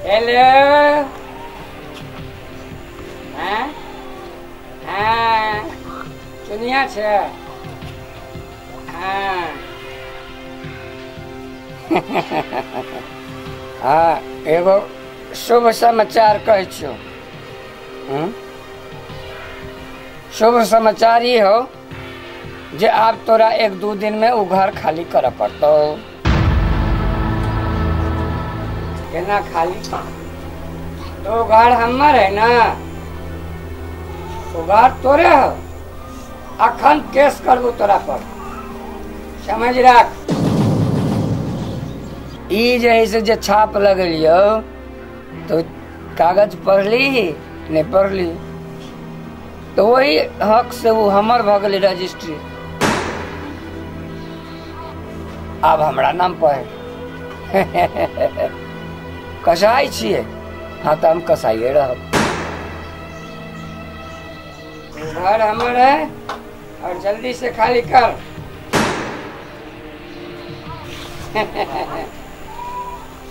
Hello हाँ हाँ चुनिया छे हाँ हाँ एगो शुभ समाचार कहै छियौ। शुभ समाचार ई हो जे आब तोरा एक दू दिन में उ घर खाली करऽ पड़तौ। केना खाली? तो घर हमर है ना, तो घर तोरे हो। अखन केस करबो तोरा पर, समझ राख। ई जे है से जे छाप लगलियो तो कागज पढ़ली नहीं पढ़ली तो वही हक से वो हमर भ गेलै रजिस्ट्री। आब हमरा नाम पर है। कसाई छियै? हाँ तो हम कसाइए रहब। घर हमर है और जल्दी से खाली कर।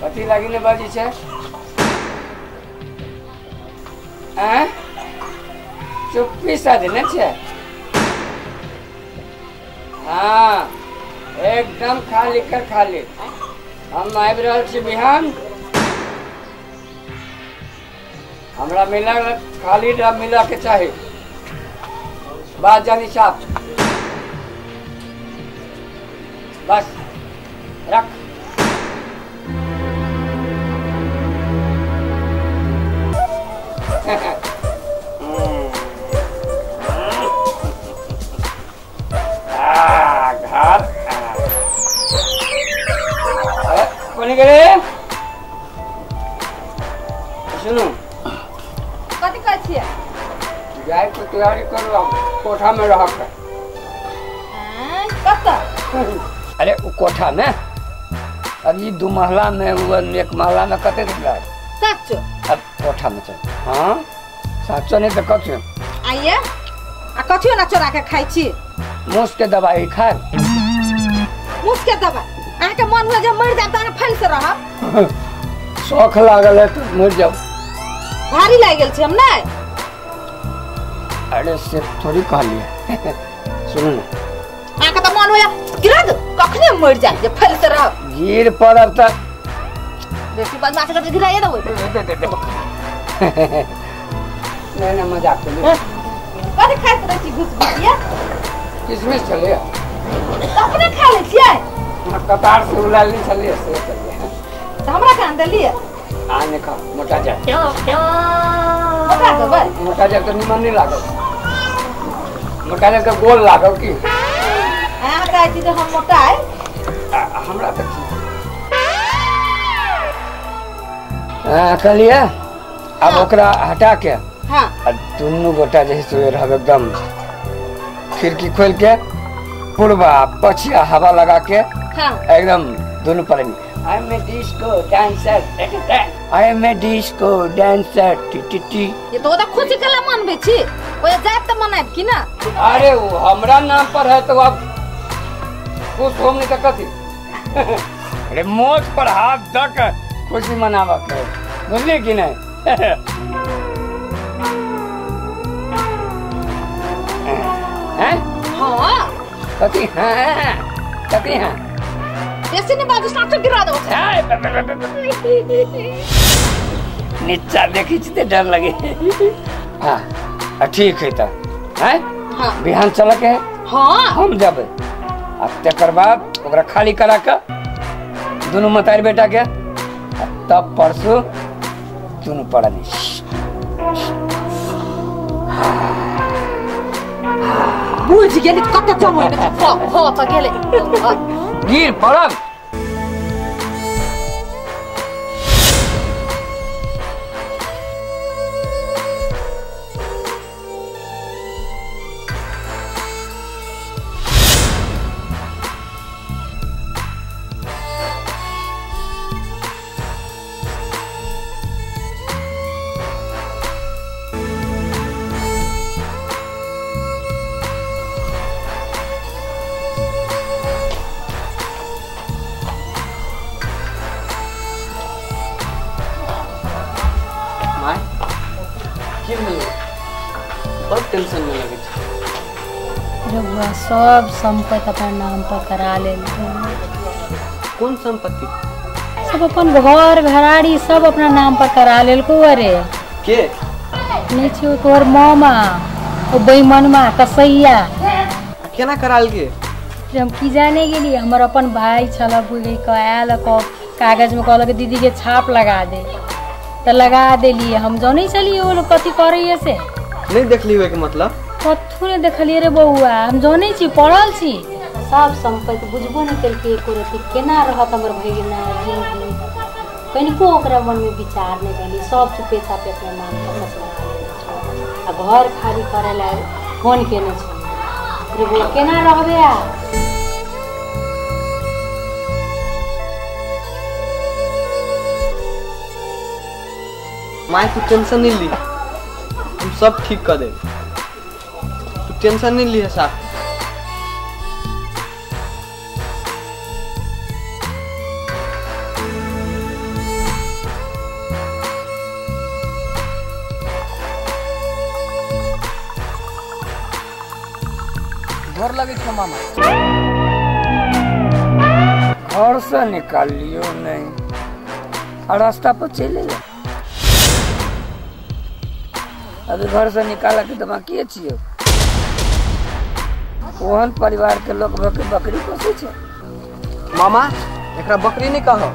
कथी लागी ने बाजी छे? आँ? चुप्पी साधने छे? हाँ एकदम खाली कर खाली। हम आबि रहल छी बिहान, हमरा मिला खाली मिला के चाही। बात जानी साहब, बस रख। घर कोनी करे सुनू कथी कहै छियै? जाय के तैयारी करू, कोठा में रह के। कतऽ? अरे उ कोठा में अभी दू महला में वो एक महला में कते दिन रह? साचो? अब कोठा में चल। हाँ साचो नहीं तो कथी? आइए आ कथियो ना चोरा के खाइ छी? मूस के दवाई खाए। मूस के दवाई? अहाँ के मन हुए जे मर जाब त फैल से रहब। शौख लागल है तो मर जाओ। भारी लागि गेल छै हम नहीं? अरे से थोड़ी कहलिए। सुनू ना, अहाँ के त मन होया गिरा दो कखने मर जाए जे फैल से रहब। गिर पड़ब त बेसी बदमाशी करके गिराइए देबै। नहीं नहीं मजाक कर। कथी खाइत रहै छी घुस घुसिया? किशमिश छलिए अपने खा लै छियै? कतार से उलाल नहीं छलिए से छलिए। त हमरा कहाँ देलिए? आ नहीं खा मोटा जाए। मोटा देबै? मोटा जाए तो निमन नहीं लागल। मोटा जाए तो गोल लागल की। अहाँ कहै छी जे हम मोटा आइ? हमरा तऽ कहलिए अब ओकरा हटा के हाँ आ दुनू गोटा जे से रहब एकदम खिड़की खोल के पूर्वा पछिया हवा लगा के हाँ एकदम दोनों प्राणी। I am a disco dancer, I am a disco dancer, T T T. ये तो ओदा खुशी के ला मनबै छी, ओया जायब त मनायब की ना? अरे वो हमरा नाम पर है तो अब खुश होम नहीं त कथी? अरे मोच पर हाथ द के खुशी मनावा के, बुझली कि नहीं? हैं? हाँ कथी? हाँ कथी? हाँ बेसी नहीं बाजू साथ गिरा दो। नीचा देखी छी ते डर लगे। हाँ ठीक है त हैं? हाँ बिहान चल के है? हाँ हम जब आ तकर बाद ओकरा खाली करा के दुनू मतारी बेटा के तब परसों दुनू पड़नी। बुझ गेली कते जमय ने हो त गेलै गिर पड़ल। की भेल? बहुत टेंशन में लगे छै। रघुआ सब संपत्ति अपन नाम पर करा लेलकै। कोन संपत्ति? सब अपन घर घराड़ी सब अपना नाम पर करा लेलको। अरे के नहीं छौ तोहर मामा ओ बेईमानमा कसैया केना कराल के? हम की जाने गेलियै, हमर अपन भाई छल बुझि कऽ आयल कागज में कहलक दीदी के छाप लगा दे तऽ लगा देलियै। हम जानै छलियै ओ लोग कथी करैया से। नहीं देखली के मतलब? कथू नहीं देखलियै रे बौआ, हम जानै छी पढ़ल छी। सब संपत्ति बुझबो नहीं केलकै एको रत्ती, केना रहत हमर भैया जिंदगी, कनिको ओकरा मन में विचार नहीं भेलै। सब चुपे चापे अपना नाम पर लगा लेने छल आ घर खाली करै लए फोन केने छल। रे बौआ केना रहबै आ? माय तू टेंशन नहीं ली, हम सब ठीक कर देब, तू टेंशन नहीं ली है साहब। डर लगे छौ मामा? घर से निकाल लियो नहीं और रास्ता पर चले जाओ। अभी घर से निकाल के तो बाकी छियो। ओहन परिवार के लोग भके बकरी पोसै छै। मामा एकरा बकरी नहीं कहो।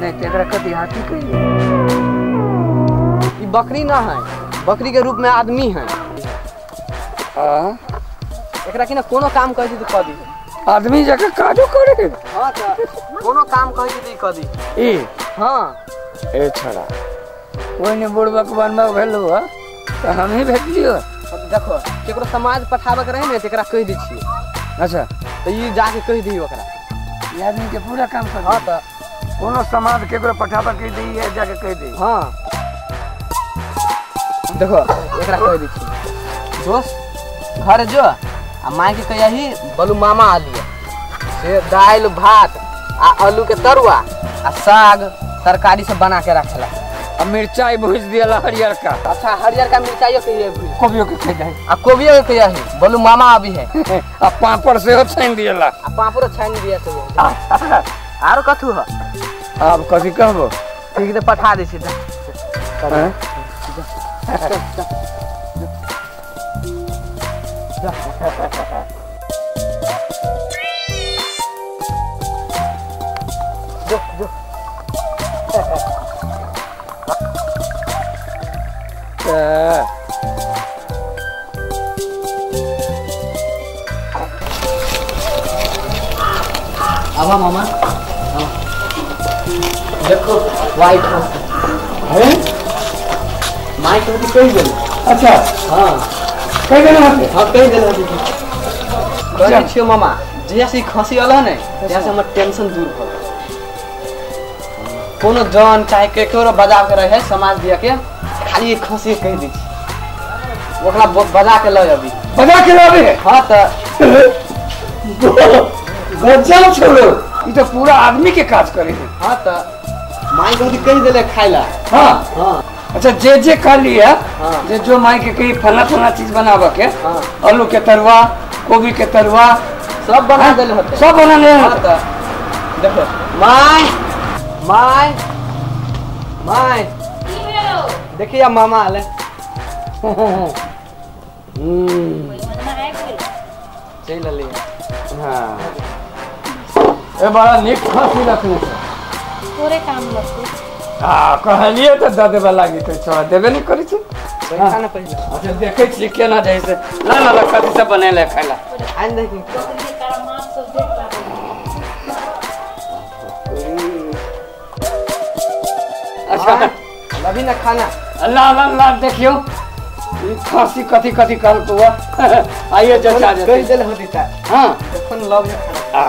नहीं तो एकरा कथी हाथी कहियो? ई बकरी ना है, बकरी के रूप में आदमी है। हाँ एकरा की ना कोनो काम कहै छी तो कह दी। आदमी जका काजो करे? हाँ त कोनो काम कहै छी तो कह दी। ई हाँ ए छड़ा ओने बुढ़बक बनबा भेलौ ह तो हम ही भेटलियो। देखो केकरो समाज पठाबे के रहे ने तेकरा कहि दै छियै। अच्छा त ई जाके कहि दियौ ओकरा। ई आदमी के पूरा काम कर। हां त कोनो समाज केकरो पठाबे के दी है जाके कहि दी। हां देखो एकरा कहि दै छियै दोस्त घर जो आ माय के कहियाही बलू मामा आलिए से दालि भात आ आलू के तरुआ आ साग तरकारी सब बना के रखेला आ मिर्चाई भूज दियाला हरियर का। अच्छा हरियर का मिर्चाइयो कहिए भूज, कोबियो के कह जाए आ कोबियो के कहिए बोलू मामा अभी है। आ पापड़ सेहो छानि दियाला। आ पापड़ो छानि दिया से। आरो कथू ह? आब कथी कहबो? ठीक त पठा दै छी। जो जो आवा मामा देखो व्हाइट हाउस है माइक तो कहि गेल। अच्छा हां कहि गेल होते। हां कहि गेल होते। कहै छियो मामा जहिया से खांसी अल ने तहिया से हमर टेंशन दूर भ गेल। कोनो जन चाहे केकरो बजा के रहे समाज दिया के खाली खांसी कहि दै छी ओकरा बजा के ल अभी बजा के लाबे। हां त गजब छोड़ो ई तो पूरा आदमी के काज करे है। हां त माई गोदी कहि देले खाइला। हां हां अच्छा जे जे कहली है। हाँ। जे जो माई के कही फला फला चीज बनावे के। हाँ। आलू के तरुआ गोभी के तरुआ सब बना देले होते सब बना ले। हां त देखो माई माई माई की भेलो देखिए मामा आले। चल ले। हां ए बड़ा नीक खांसी रखने छै तोरे काम लगतो। हां कहलिए त the देबे लागी त छोड़ा देबे नहीं करै छै। खाना पहिले अच्छा देखै छी केना जाइ से ला ला ला कथि सब बनेले खाइला आइन देखी तारा मां सब देख पाबे। अच्छा अभी ना खाना अल्लाह अल्लाह अल्लाह देखियो ई खांसी कथि कथि कहलको आइए चाचा जे कहि देले होती त। हां देखन लव you खाना आ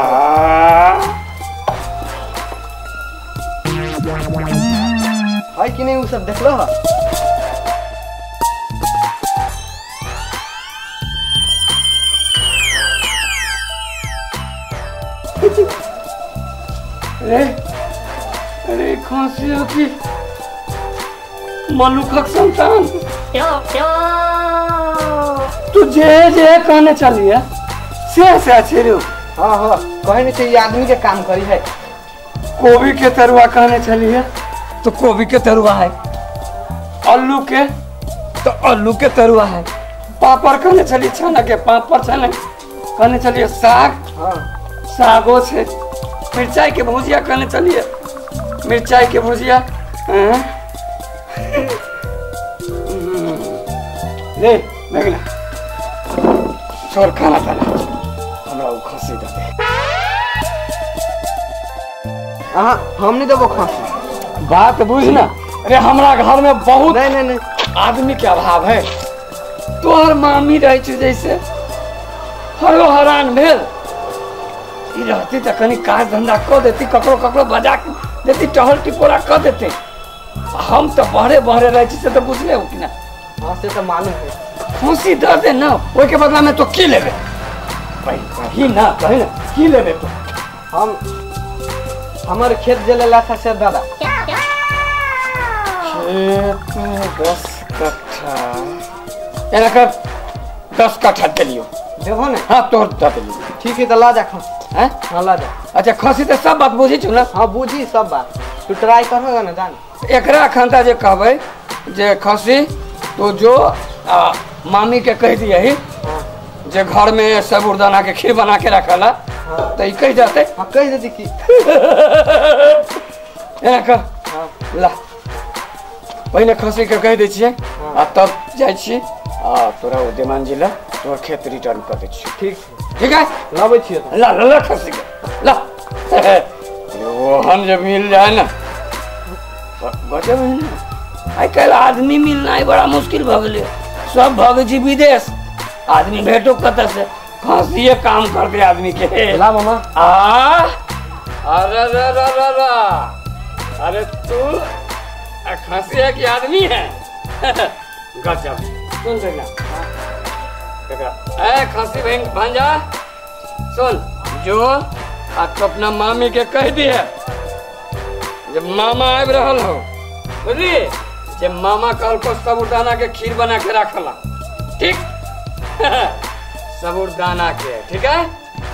है कि नहीं उ सब देखलो ह। अरे अरे खांसी होती मनुखक संतान तू जे जे कहने चलिए से से छै रे। हां हां कहने छै आदमी के काम करी है। कोबी के तरुआ कहने चलिए तो कोबी के तरुआ है, आलू के तो आलू के तरुआ है, पापड़ कहने चलिए छाना के पापड़ छाने कहने चलिए साग। हां सागो छे, मिर्चाई के भुजिया कहने चलिए मिर्चाई के भुजिया। ले मेघना छोड़ खाना ताना हमरा उ खसी दे दे। हां हम नहीं देबो खसी। बात बुझ ना अरे हमरा घर में बहुत नहीं नहीं नहीं आदमी के अभाव है। तोहर मामी रहे छे जैसे हरो हरान भेल ई रहती त कनी काज धंधा क देती, ककरो ककरो बजा देती, टहल टिपोरा क देते। हम तो बहरे बहरे रहे छी से तो बुझले हो कि ना। हां से तो मालूम है। खुशी दे दे ना ओइ के बदला में तो की लेबे भाई कही ना कही ना की लेबे तो। हम हमर खेत जे लेला था से दादा खेत 10 कट्ठा एना कर 10 कट्ठा देलियो देबो ने। हां तोर दे देलियो। ठीक है तो ला जा खसी। हैं हां ला जा। अच्छा खसी तो सब बात बुझी छु ना। हां बुझी सब बात, तू ट्राई करहो ना जान। एकरा खंता जे कहबै जे खसी तो जो मामी के कह दियही जे घर में साबूदाना के खीर बना के रखला तो ई कह जाते। हां कह देती की एना कर। हां ला पहले खसी के कह दै छियै आ तब जाइ छी आ तोरा ओ देमान जी ला तोर खेत रिटर्न कर दै छी। ठीक ठीक है लाबै छियै ला ला खसी के ला। ओहन जे मिल जाए ना गजब है ना। आइ काल्हि आदमी मिलना बड़ा मुश्किल भऽ गेलै, सब भऽ गेल छै विदेश, आदमी भेटो कतऽ से, खसिए काम करते आदमी के। ला मामा आ अरे रे रे रे रे अरे तू खसी है कि आदमी है गजब। सुन बेटा ए खसी भांजा सुन जो आ तो अपना मामी के कह दिए जब मामा आबि रहल हो बुझली, जे मामा कहलको साबूदाना के खीर बना के रखला ठीक साबूदाना के ठीक है।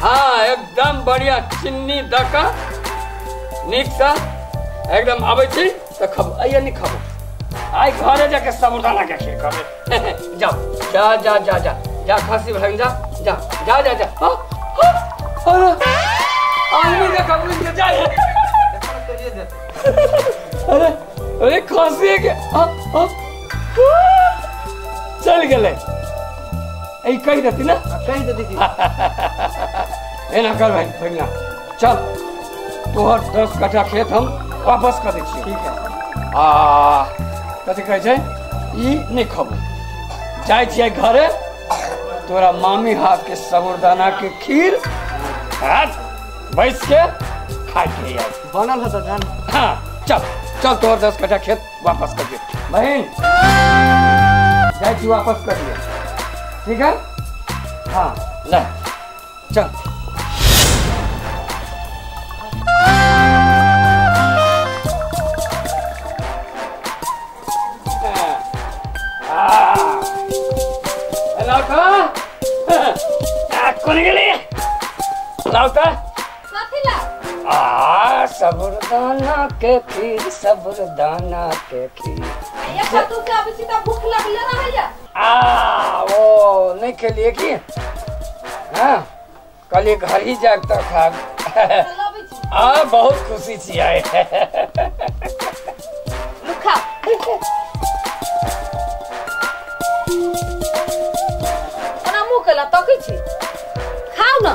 हाँ एकदम बढ़िया चिन्नी दका नीक सा एकदम आबै छी तो खब आइए नहीं खबो आई घरे जाके साबूदाना के खीर खबे। जाओ जा जा जा जा जा खसी भांजा जा जा जा जा। हाँ अरे आदमी देखा बुझ के जाए अरे अरे खसी के चल गेलै ई कह देती ना कह देती की एना कर भाई भगना चल तोहर 10 कट्ठा खेत हम वापस कर दै छियै। ठीक है आ कथी कहै छै ई नहीं खबो जाइ छियै घरे तोरा मामी हाथ के साबूदाना के खीर हाथ बैस के खाइ के आइ बनल है तो जान। हाँ चल चल तोहर 10 कट्ठा खेत वापस कर दे बहन जाइ छी वापस कर दिए ठीक है। हाँ ले चल कौन गेली लाउता कथी ला आ साबूदाना के खीर साबूदाना के खीर। एक तू के अभी सीधा भूख लगले रहैया आ वो नहीं खेलिए की। हाँ कल घर ही जाग तक खा आ बहुत खुशी छी आए खा ओना मुँह केला तकै छी खाउ ना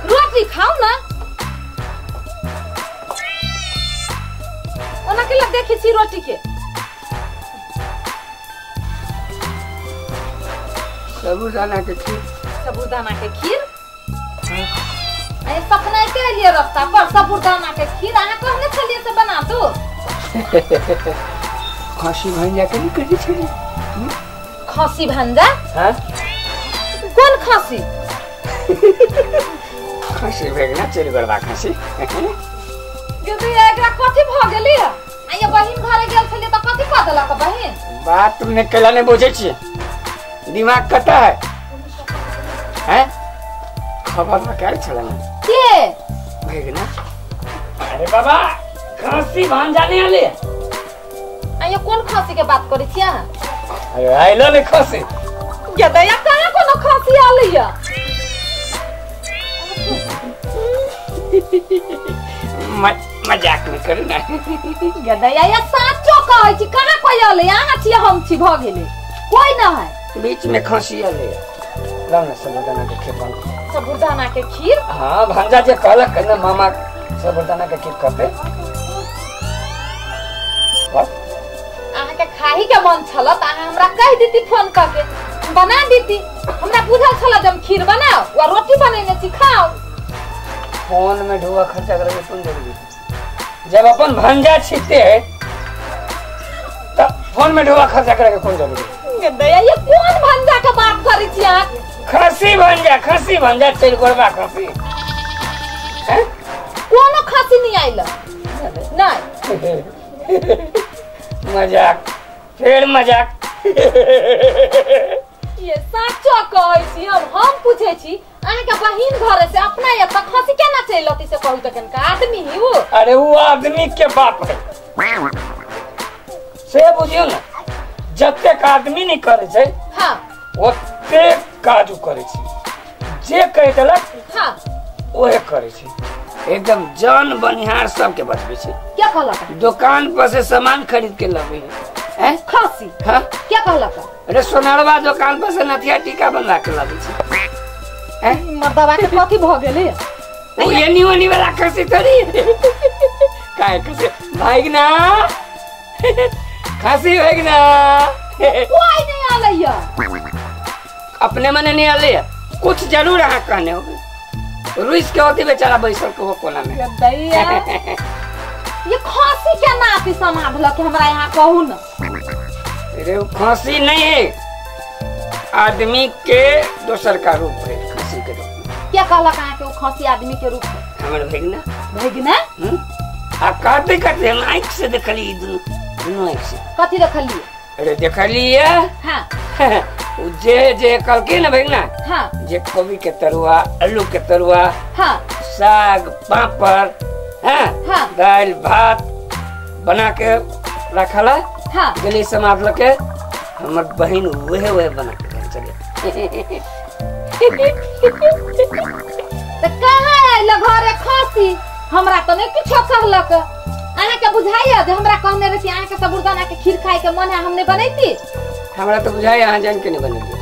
रोटी खाउ ना ओना केला देखै छी रोटी के साबूदाना के खीर साबूदाना के खीर। अरे सपना के लिए रास्ता पर साबूदाना के खीर अहाँ कहने छलियै से बना दू। खसी भांजा के नहीं कहै छलियै खसी भांजा? हां कोन खसी? खसी भेगना चलि गरबा खसी गेदी एकरा कथी भ गेली? आ ये बहिन घरे गेल छलियै त कथि कह देलक बहिन? बात तुमने केला नहीं बुझै छियै, दिमाग कता है हैं? खबर में क्या छला ना के भैगना? अरे बाबा खांसी भांजा नहीं आले। आ ये कोन खांसी के बात करै छियै? अरे आइलो ने खांसी ये दया कहाँ कोनो खांसी आले या? मजाक में करू ना ये दया ये साचो कहै छी, कहाँ कोई आले? अहाँ छी हम छी भ गेलै, कोई ना है। बीच में खांसी आले। लाओ ना साबूदाना के खीर बन। साबूदाना के खीर? हाँ भांजा जे कहलक ना मामा साबूदाना के खीर कहते। अहाँ के खाही के मन छल त अहाँ हमरा कहि देती फोन क के बना देती। हमरा बुझल छल जे हम खीर बनाओ वा रोटी बनेने छी खाओ। फोन में ढुआ खर्चा करे कोन जरूरी? जब अपन भांजा छिते त फोन में ढुआ खर्चा करे के कोन जरूरी? दया ये कोन भांजा के बात करै छी अहाँ? खसी भांजा, खसी भांजा चल गोरबा खसी हैं? कोनो खसी नहीं आइल। नहीं मजाक फिर मजाक। ये साचो कहै छी हम पूछै छी अहाँ के बहिन घरे से अपना एतऽ खसी केना चलि अती से कहू त कनका आदमी ही वो। अरे वो आदमी के बाप है से बुझियो ना, जतेक आदमी नहीं करे छै हाँ ओतेक काज करे छै, जे कहि देलक हाँ ओहे करे छै, एकदम जान बनिहार सबके बचबै छै। क्या कहलक? दुकान पर से सामान खरीद के लबे हैं खसी। हाँ क्या कहलक? अरे सोनारवा दुकान पर से नथिया टीका बनवा के लबे छै। हैं मर्दवा के कथि भ गेलै? ओ एनी ओनी वाला खसी थोड़ी काहे खसी भागना खसी भागना कोई नहीं आलैया अपने मने नहीं आलैया। कुछ जरूर अहाँ कहने होगे, रुइस के होती बेचारा बैसल के हो कोना में। दैया ये खांसी के नाती समाधलक हमरा यहाँ कहू न। अरे वो खांसी नहीं है, आदमी के दोसर का रूप है खांसी के रूप में। क्या कहलक अहाँ के वो खांसी आदमी के रूप है? हमर भगना भगना आ कहते कहते हम आँख से देखली, दुनू आँख से। कथी देखली? अरे देखलिए हाँ जे जे कहलकै ना भगना हाँ जे कोबी के तरुआ, आलू के तरुआ, हाँ साग पापड़, हाँ हाँ दाल भात बना के रखला हाँ गेली समाज लके हमर बहिन वहे वहे बना के चले। त कहाँ आयल घरे खांसी? हमरा त नहीं किछो कहलक। अहाँ के बुझाइया जे हमरा कहने रही अहाँ के साबूदाना के खीर खाए के मन है हमने बनैती? हमरा तो बुझाइ अहाँ जान के नहीं बनेली।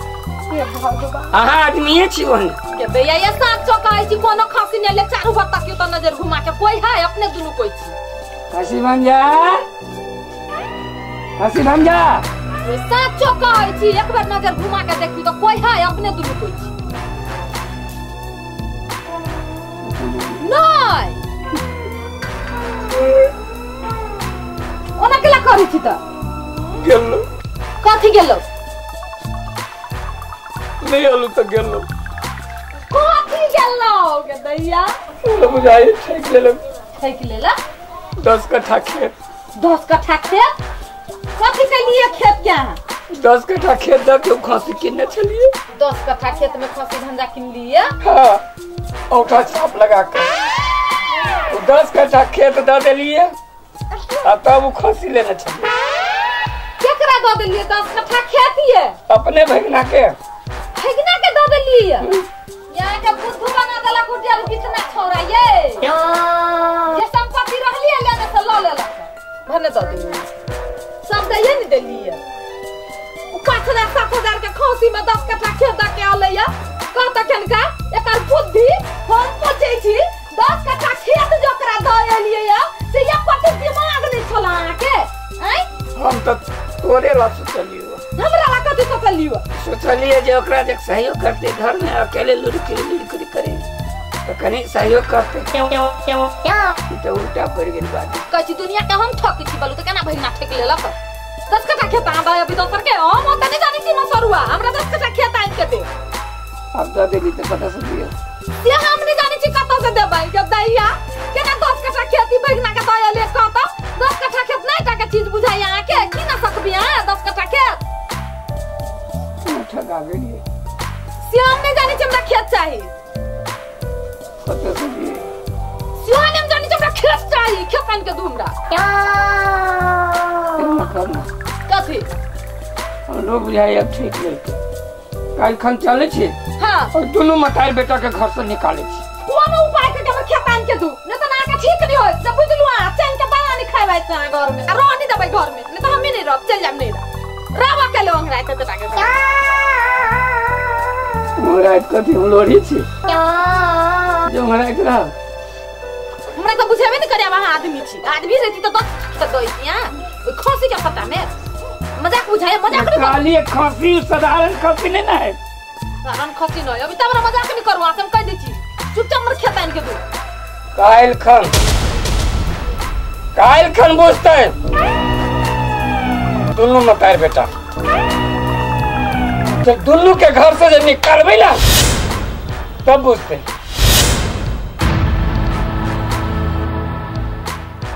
अहाँ आदमीये छी ओहन के भैया ये साचो कहै छी कोनो खांसी नहीं ले, चारू भर तकियो त नजर घुमा के कोई है अपने दुनू कोई छी। खसी बन जा, खसी बन जा। ये साचो कहै छी एक बार नजर घुमा के देखी तो कोई है अपने दुनू कोई छी। नहीं ओना केला करै छी त गेलो कथी गेलो? नहीं आलू त गेलो कथी गेलो के दैया? बुझाइ ठेक लेलक। ठेक लेलक? 10 कट्ठा खेत। 10 कट्ठा खेत? कथी कैलिए खेत के अहाँ? 10 कट्ठा खेत दऽ के खसी किनने छलिए। 10 कट्ठा खेत में खसी भंजा किनलिए? हाँ औठा छाप लगा के 10 कट्ठा खेत दऽ देलिए आ तब उ खसी लेने छलिए। केकरा दऽ देलिए 10 कट्ठा खेत ये? अपने भगना के। भगना के दऽ देलिए? यहाँ के बुद्धू बना देलक उजर कितना छोरा ये जे संपत्ति रहलिए लेने से ल लेलक भने दऽ देलिए सब दैये ने देलिए। 5,000 7,000 के खसी में 10 कट्ठा खेत दऽ के अलैया कहत केनका एकर बुद्धि हम पूछै छी 10 कट्ठा खेत जोकरा दऽ एलिए या से एक दिमाग नहीं छल अहाँ के? आँय हम त तोरे ला सोचलियो। हमरा ला कथी सोचलियो? सोचलिए जे ओकरा जे सहयोग करते घर में अकेले लुड़की लुड़की करे तो कनी सहयोग करते तो उल्टा पड़ गेल बात। कहै छी दुनिया के हम ठकै छी बोलू त केना भगना ठेक लेलक? 10 कट्ठा खेत अहाँ दऽ अभी दोसर के हम ओतऽ नहीं जानै छी मसरुआ हमरा 10 कट्ठा खेत आनि के दे। अब दऽ देली त कतऽ से दियौ? से हम नहीं जानै छी कतऽ से देबै। जब दैया केना 10 कट्ठा खेत ई भगना के दऽ एलियै कहत 10 कट्ठा खेत नहीं चाही खेत आनि के दू हमरा। कथी हम लोग बुझाइ अब ठीक नहीं काल्हि खन चले छी। हां और दोनों मतार बेटा के घर से निकाले छी। कोनो उपाय करके हमर खेत आनि के दू नहीं तो ना के ठीक नहीं होय। जब बुझलु आ चैन के दाना नहीं खाइबै त घर में आ रह नहीं देबै घर में, नहीं तो हम नहीं रहब, चल जाब नहीं रह के लो अंगरा के बेटा के हमरा कथी हम लोड़ी छी जो हमरा रह हमरा तो बुझेबे नहीं करे अहाँ आदमी छी, आदमी रहती तो दस त दैती। हां खसी के पता में मजाक बुझाए, मजाक नहीं खाली खसी साधारण खसी नहीं ना है, साधारण खसी नहीं। अभी त हमरा मजाक नहीं करू, हम कह दै छी चुपचाप हमर खेत आनि के दू। काल्हि खन बुझतै दुनू मतार बेटा जब दुनू के घर से जब निकालबै ना तब बुझतै।